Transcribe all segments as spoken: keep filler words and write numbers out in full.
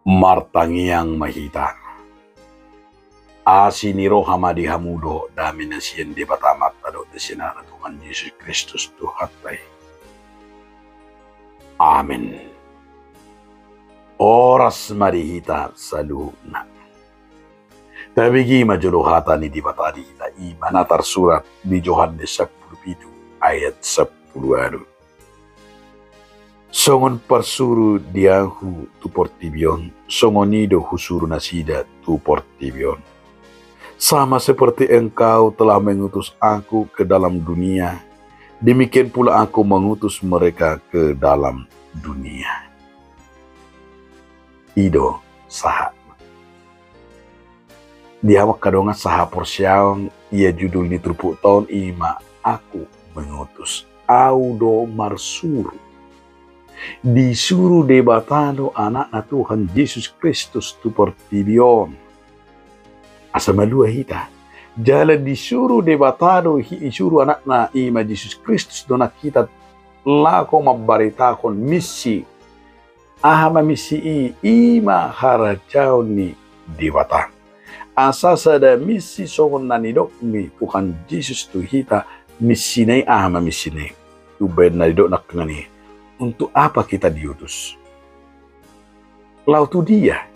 Martangiang ma hita. Asi ni roha ma di hamu dohot dame na sian Debata Amanta dohot na sian Anakna Tuhan Jesus Kristus Tuhanta i. Amen. Horas ma di hita saluhutna. Tabege ma jolo hata ni Debata di hita, i ma na tarsurat di Johannes sampulu pitu ayat sampulu ualu. Songon parsuru di Ahu tu portibi on, songon i do Husuru nasida tu portibi on. Sama seperti Engkau telah mengutus Aku ke dalam dunia, demikian pula Aku mengutus mereka ke dalam dunia. I do sahat. Di hamu angka dongan sahaporseaon, ia judul ni turpukta on i ma Aku mengutus. Au do marsuru. Disuru Debata do Anakna Tuhan Jesus Kristus tu portibi on. Asa malua hita. Jala disuru Debata do hi-, disuru Anakna i ma Jesus Kristus do nang hita laho mambaritahon misi. Aha ma misi i? I ma harajaon ni Debata. Asa sada misi songon na nidok ni Tuhan Jesus tu hita, misina i aha ma misina i? Umbaen na nidok nangkaningan i. Untuk apa kita diutus? Laho tu dia?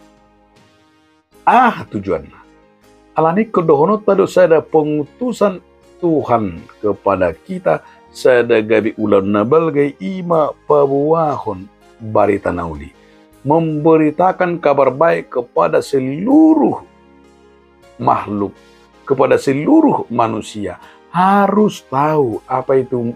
Aha tujuanna? Alani ingkon dohononta do sada pengutusan Tuhan kepada kita, sada gabe ulaon na balga i ma paboahon barita na uli. Memberitakan kabar baik kepada seluruh makhluk, kepada seluruh manusia. Harus tahu apa itu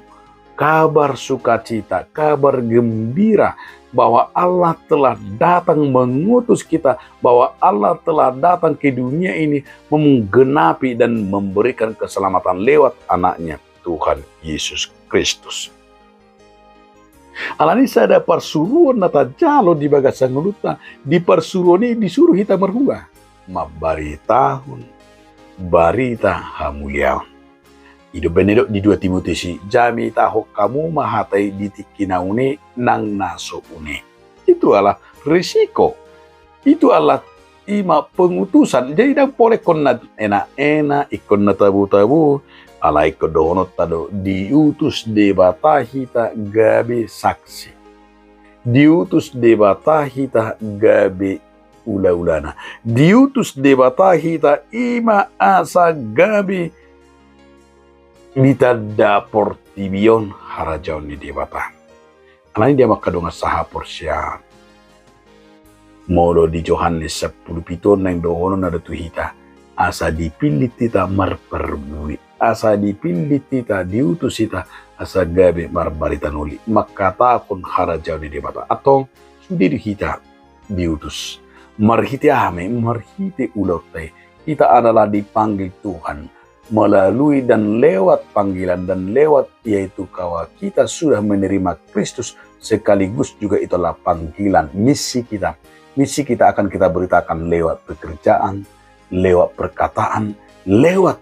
kabar sukacita, kabar gembira, bahwa Allah telah datang mengutus kita, bahwa Allah telah datang ke dunia ini menggenapi dan memberikan keselamatan lewat Anaknya, Tuhan Yesus Kristus. Alani sada parsuruon na tajalo di bagasan ngolunta, di parsuruon i disuru hita marhua mambaritahon barita hamuliaon. I do umbaen na nidok di dua Timoteus i, jamita hamu ma hata i di tingki na une nang na so une. Itu adalah risiko. Itu adalah i ma pengutusan. Jadi ndang pola ingkon na enak-enak, ingkon na tabo-tabo, alai ingkon dohononta do diutus Debata hita gabe saksi. Diutus Debata hita gabe ula-ulana. Diutus Debata hita i ma asa gabe ditanda portibi on harajaon ni Debata. Alani i di hamu angka dongan sahaporseaon, molo di Johannes sampulu pitu on naeng dohononna do tu hita, asa dipillit hita marparbue, asa dipillit hita, diutus hita, asa gabe marbarita na uli, mangkatahon harajaon ni Debata. Antong, sude do hita diutus. Marhite aha ma i? Marhite ulaonta i. Kita adalah dipanggil Tuhan melalui dan lewat panggilan dan lewat yaitu kawa kita sudah menerima Kristus, sekaligus juga itu adalah panggilan, misi kita. Misi kita akan kita beritakan lewat pekerjaan, lewat perkataan, lewat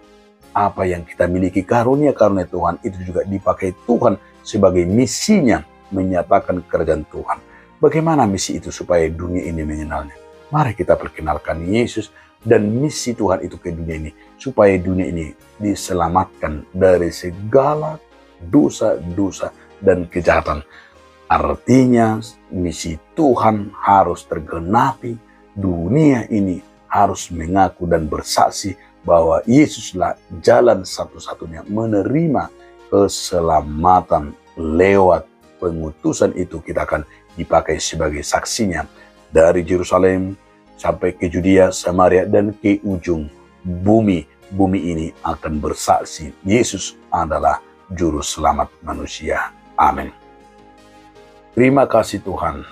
apa yang kita miliki, karunia-karunia Tuhan itu juga dipakai Tuhan sebagai misinya menyatakan kerajaan Tuhan. Bagaimana misi itu supaya dunia ini mengenalnya? Mari kita perkenalkan Yesus dan misi Tuhan itu ke dunia ini, supaya dunia ini diselamatkan dari segala dosa-dosa dan kejahatan. Artinya, misi Tuhan harus tergenapi, dunia ini harus mengaku dan bersaksi bahwa Yesuslah jalan satu-satunya menerima keselamatan. Lewat pengutusan itu kita akan dipakai sebagai saksinya dari Yerusalem sampai ke Judea, Samaria, dan ke ujung bumi. Bumi ini akan bersaksi Yesus adalah Juru Selamat manusia. Amin. Terima kasih Tuhan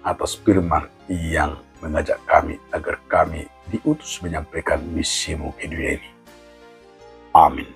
atas firman yang mengajak kami agar kami diutus menyampaikan misimu ke dunia ini. Amin.